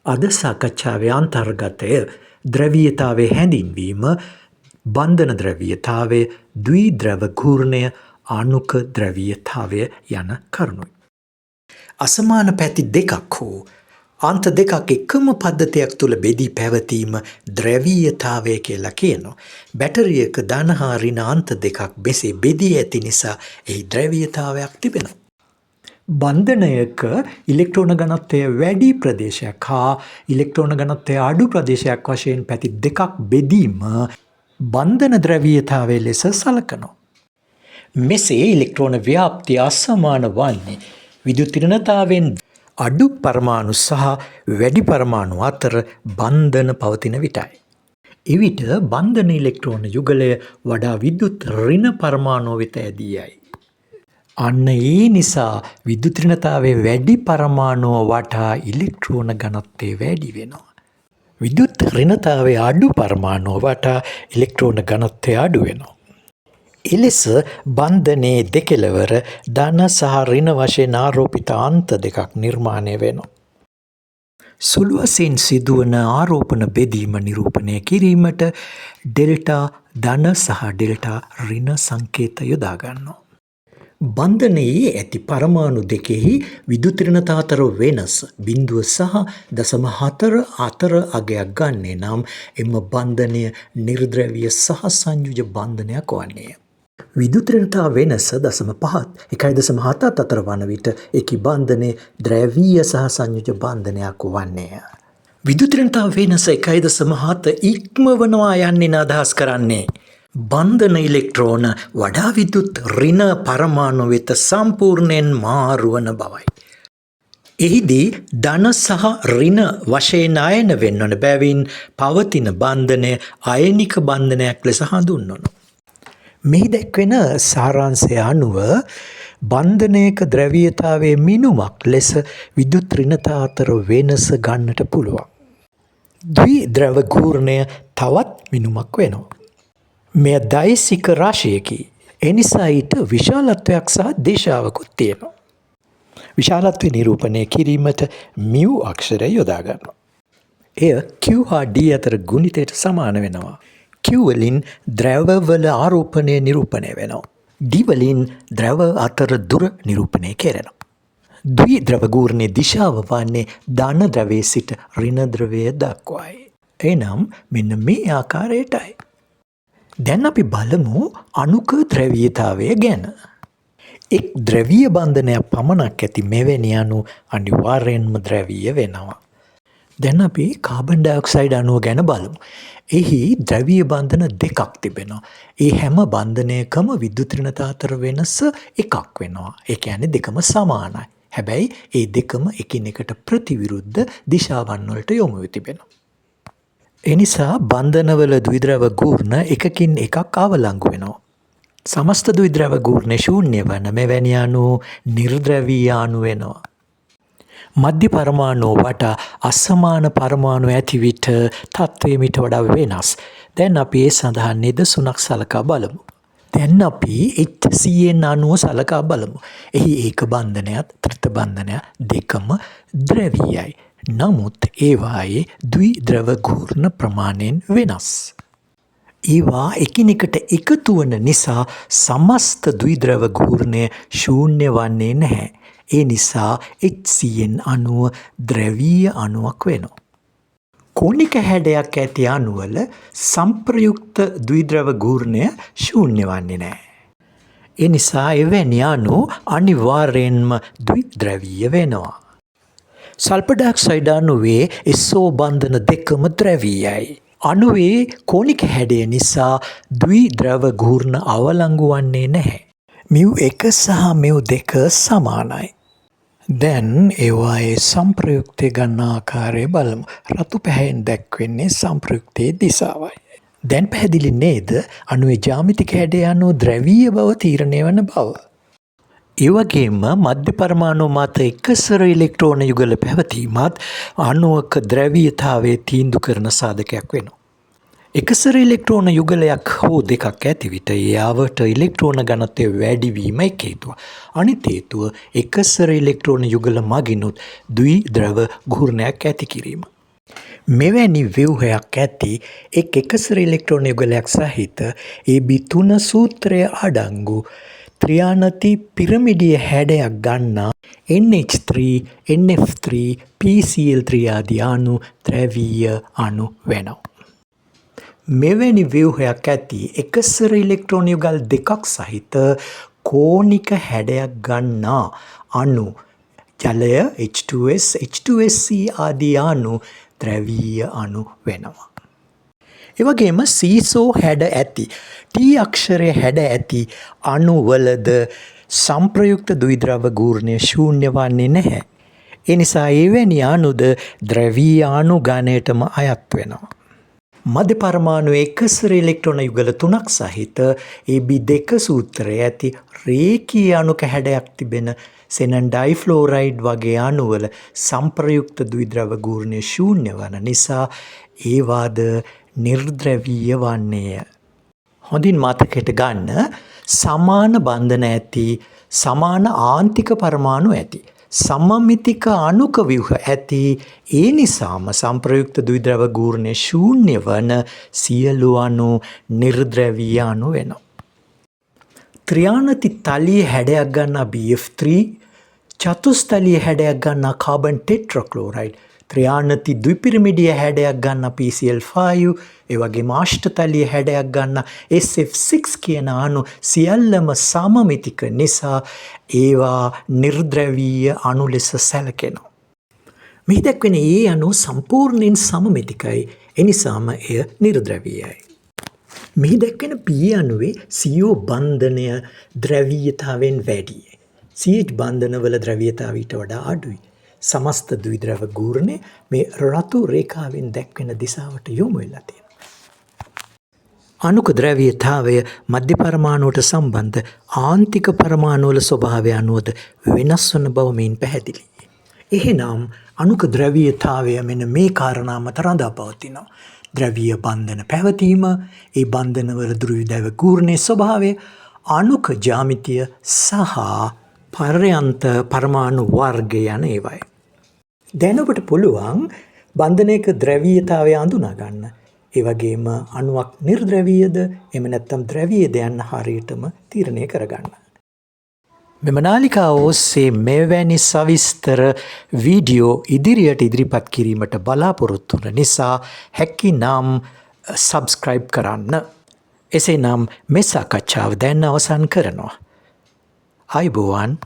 අද සාකච්ඡාවේ අන්තර්ගතය ද්‍රවීයතාවයේ හැඳින්වීම, බන්ධන ද්‍රවීයතාවය, ද්විද්‍රව ඝූර්ණය, අණුක ද්‍රවීයතාවය යන කරුණුයි. අසමාන පැති දෙකක් හෝ අන්ත දෙකක් එකම පද්ධතියක් තුළ බෙදී පැවතීම ද්‍රවීයතාවය කියලා කියනවා. බැටරියක ධන හා ඍණ අන්ත දෙකක් මෙසේ බෙදී ඇති නිසා එහි ද්‍රවීයතාවයක් තිබෙනවා. බන්ධනයක ඉලෙක්ට්‍රෝන ඝනත්වය වැඩි ප්‍රදේශයක් හා ඉලෙක්ට්‍රෝන ඝනත්වය අඩු ප්‍රදේශයක් වශයෙන් පැති දෙකක් බෙදීම බන්ධන ද්‍රවීයතාවය ලෙස සලකනවා. මෙසේ ඉලෙක්ට්‍රෝන ව්‍යාප්තිය අසමාන වන්නේ විද්‍යුත් ඍණතාවයෙන් අඩු පරමාණු සහ වැඩි පරමාණු අතර බන්ධන පවතින විටයි. එවිට බන්ධන ඉලෙක්ට්‍රෝන යුගලය වඩා විද්‍යුත් ඍණ පරමාණුව වෙත ඇදී යයි. අන්න ඒ නිසා විද්‍යුත් ඍණතාවය වැඩි පරමාණුව වටා ඉලෙක්ට්‍රෝන ඝනත්වය වැඩි වෙනවා. විද්‍යුත් ඍණතාවය අඩු පරමාණුව වටා ඉලෙක්ට්‍රෝන ඝනත්වය අඩු වෙනවා. එලෙස බන්ධනයේ දෙකෙලවර ධන සහ ඍණ වශයෙන් ආරෝපිත අන්ත දෙකක් නිර්මාණය වෙනවා. සුළු වශයෙන් සිදුවන ආරෝපණ බෙදීම නිරූපණය කිරීමට ඩෙල්ටා ධන සහ ඩෙල්ටා ඍණ සංකේත යොදා ගන්නවා. බන්ධනයේ ඇති පරමාණු දෙකෙහි විද්‍යුත් ඍණතා අතර වෙනස බිංදුව සහ 0.4 අතර අගයක් ගන්නේ නම් එම බන්ධනය නිර්ද්‍රව්‍ය සහ සංයුජ බන්ධනයක් වන්නේය. විද්‍යුත් ඍණතා වෙනස 0.5ත් 1.7ත් අතර වන විට එකී බන්ධනය ද්‍රවීය සහ සංයුජ බන්ධනයක් වන්නේය. විද්‍යුත් ඍණතා වෙනස 1.7 ඉක්මවනවා යන්නෙන් අදහස් කරන්නේ බන්ධන ඉලෙක්ට්‍රෝන වඩා විද්‍යුත් ඍණ පරමාණු වෙත සම්පූර්ණයෙන් මාරුවන බවයි. එහිදී ධන සහ ඍණ වශයෙන් අයන වෙන්වන බැවින් පවතින බන්ධනය අයනික බන්ධනයක් ලෙස හඳුන්වනවා. මෙහි දැක්වෙන සාරාංශය අනුව බන්ධනයක ද්‍රවීයතාවයේ මිනුමක් ලෙස විද්‍යුත් ඍණතා අතර වෙනස ගන්නට පුළුවන්. ද්විද්‍රව ඝූර්ණය තවත් මිනුමක් වෙනවා. මෙය දෛසික රාශියකි. එනිසා ඊට විශාලත්වයක් සහ දිශාවකුත් තියෙනවා. විශාලත්වය නිරූපණය කිරීමට මියු අක්ෂරය යොදා ගන්නවා. එය Q හා D අතර ගුණිතයට සමාන වෙනවා. Q වලින් ද්‍රවවල ආරෝපණය නිරූපණය වෙනවා. D වලින් ද්‍රව අතර දුර නිරූපණය කෙරෙනවා. ද්විද්‍රව ඝූර්ණයේ දිශාව වන්නේ ධන ද්‍රවයේ සිට ඍණ ද්‍රවය දක්වායි. එනම් මෙන්න මේ ආකාරයටයි. දැන් අපි බලමු අණුක ද්‍රවීයතාවය ගැන. එක් ද්‍රවීය බන්ධනයක් පමණක් ඇති මෙවැනි අණු අනිවාර්යෙන්ම ද්‍රවීය වෙනවා. දැන් අපි කාබන් ඩයොක්සයිඩ් අණුව ගැන බලමු. එහි ද්‍රවීය බන්ධන දෙකක් තිබෙනවා. ඒ හැම බන්ධනයකම විද්‍යුත් ඍණතා අතර වෙනස එකක් වෙනවා. ඒ කියන්නේ දෙකම සමානයි. හැබැයි ඒ දෙකම එකිනෙකට ප්‍රතිවිරුද්ධ දිශාවන් වලට යොමු වී තිබෙනවා. එනිසා බන්ධනවල ද්විද්‍රව ඝූර්ණ එකකින් එකක් අවලංගු වෙනවා. සමස්ත ද්විද්‍රව ඝූර්ණය ශූන්‍ය වන මෙවැනි අණු නිර්ද්‍රවීය අණු වෙනවා. මධ්‍ය පරමාණුව වටා අසමාන පරමාණු ඇති විට තත්ත්වය මීට වඩා වෙනස්. දැන් අපි ඒ සඳහා නිදසුනක් සලකා බලමු. දැන් අපි HCN අණුව සලකා බලමු. එහි ඒක බන්ධනයත් ත්‍රිත්ව බන්ධනයත් දෙකම ද්‍රවීයයි. නමුත් ඒවායේ ද්විද්‍රව ඝූර්ණ ප්‍රමාණයෙන් වෙනස්. ඒවා එකිනෙකට එකතු වන නිසා සමස්ත ද්විද්‍රව ඝූර්ණය ශූන්‍ය වන්නේ නැහැ. ඒ නිසා HCN අණුව ද්‍රවීය අණුවක් වෙනවා. කෝණික හැඩයක් ඇති අණුවල සම්ප්‍රයුක්ත ද්විද්‍රව ඝූර්ණය ශූන්‍ය වන්නේ නැහැ. ඒ නිසා එවැනි අණු අනිවාර්යෙන්ම ද්විද්‍රවීය වෙනවා. සල්ෆර් ඩයොක්සයිඩ් අණුවේ SO බන්ධන දෙකම ද්‍රවීයයි. අණුවේ කෝණික හැඩය නිසා ද්විද්‍රව ඝූර්ණ අවලංගු වන්නේ නැහැ. මියු 1 සහ මියු 2 සමානයි. දැන් ඒවායේ සම්ප්‍රයුක්තය ගන්න ආකාරය බලමු. රතු පැහැයෙන් දැක්වෙන්නේ සම්ප්‍රයුක්තයේ දිශාවයි. දැන් පැහැදිලි නේද අණුවේ ජ්‍යාමිතික හැඩය අනුව ද්‍රවීය බව තීරණය වන බව. ඒ වගේම මධ්‍ය පරමාණු මත එකසර ඉලෙක්ට්‍රෝන යුගල පැවතීමත් අණුවක ද්‍රවීයතාවය තීන්දුව කරන සාධකයක් වෙනවා. එකසර ඉලෙක්ට්‍රෝන යුගලයක් හෝ දෙකක් ඇති විට ඒ අවට ඉලෙක්ට්‍රෝන ඝනත්වය වැඩිවීම එක් හේතුවක්. අනිත් හේතුව එකසර ඉලෙක්ට්‍රෝන යුගල මගිනුත් ද්විද්‍රව ඝූර්ණයක් ඇති කිරීම. මෙවැනි ව්‍යුහයක් ඇති එක් එකසර ඉලෙක්ට්‍රෝන යුගලයක් සහිත AB3 සූත්‍රය අඩංගු ත්‍රිආනති පිරමිඩීය හැඩයක් ගන්නා NH3, NF3, PCl3 ආදී අණු ද්‍රවීය අණු වෙනවා. මෙවැනි ව්‍යුහයක් ඇති එකසර ඉලෙක්ට්‍රෝන යුගල් දෙකක් සහිත කෝණික හැඩයක් ගන්නා අණු ජලය H2S, H2SC ආදී අණු ද්‍රවීය අණු වෙනවා. ඒ වගේම සීසෝ හැඩ ඇති T අක්ෂරය හැඩ ඇති අණුවලද සංප්‍රයුක්ත ද්විද්‍රව ඝූර්ණය ශූන්‍ය වන්නේ නැහැ. ඒ නිසා එවැනි අණුද ද්‍රවීය අණු ගණයටම අයත් වෙනවා. මධ්‍ය පරමාණුවේ එකසර ඉලෙක්ට්‍රෝන යුගල තුනක් සහිත AB2 සූත්‍රය ඇති රේඛීය අණුක හැඩයක් තිබෙන සෙනන් ඩයිෆ්ලෝරයිඩ් වගේ අණුවල සංප්‍රයුක්ත ද්විද්‍රව ඝූර්ණය ශූන්‍ය වන නිසා ඒවාද නිර්ද්‍රවීය වන්නේය. හොඳින් මතකයට ගන්න, සමාන බන්ධන ඇති, සමාන ආන්තික පරමාණු ඇති, සමමිතික අණුක ව්‍යුහ ඇති, ඒ නිසාම සංප්‍රයුක්ත ද්විද්‍රව ඝූර්ණය ශූන්‍ය වන සියලු අණු නිර්ද්‍රවීය අණු වෙනවා. ත්‍රිආනති තලීය හැඩයක් ගන්නා BF3, චතුස්තලීය හැඩයක් ගන්නා කාබන් ටෙට්‍රාක්ලෝරයිඩ්, ත්‍රිආනති ද්විපිරමිඩීය හැඩයක් ගන්නා PCl5, ඒ වගේම අෂ්ටතලීය හැඩයක් ගන්නා SF6 කියන අණු සියල්ලම සමමිතික නිසා ඒවා නිර්ද්‍රවීය අණු ලෙස සැලකෙනවා. මෙහි දැක්වෙන ඒ අණු සම්පූර්ණයෙන් සමමිතිකයි. එනිසාම එය නිර්ද්‍රවීයයි. මෙහි දැක්වෙන B අණුවේ CO බන්ධනය ද්‍රවීයතාවෙන් වැඩියි. CH බන්ධනවල ද්‍රවීයතාවය ඊට වඩා අඩුයි. සමස්ත ද්විද්‍රව ඝූර්ණය මේ රතු රේඛාවෙන් දැක්වෙන දිශාවට යොමු වෙලා තියෙනවා. අණුක ද්‍රවීයතාවය මධ්‍ය පරමාණුවට සම්බන්ධ ආන්තික පරමාණුවල ස්වභාවය අනුවද වෙනස් වන බව මෙයින් පැහැදිලියි. එහෙනම් අණුක ද්‍රවීයතාවය මෙන්න මේ කාරණා මත රඳා පවතිනවා. ද්‍රවීය බන්ධන පැවතීම, ඒ බන්ධනවල ද්විද්‍රව ඝූර්ණයේ ස්වභාවය, අණුක ජ්‍යාමිතිය සහ පර්යන්ත පරමාණු වර්ග යන ඒවායි. දැන් ඔබට පුළුවන් බන්ධනයක ද්‍රවීයතාවය අඳුනා ගන්න. ඒ වගේම අණුවක් නිර්ද්‍රවීයද එහෙම නැත්නම් ද්‍රවීයද යන්න හරියටම තීරණය කරගන්න. මෙම නාලිකාව ඔස්සේ මෙවැනි සවිස්තර වීඩියෝ ඉදිරියට ඉදිරිපත් කිරීමට බලාපොරොත්තු වන නිසා හැකිනම් සබ්ස්ක්‍රයිබ් කරන්න. එසේනම් මේ සාකච්ඡාව දැන් අවසන් කරනවා. ආයුබෝවන්.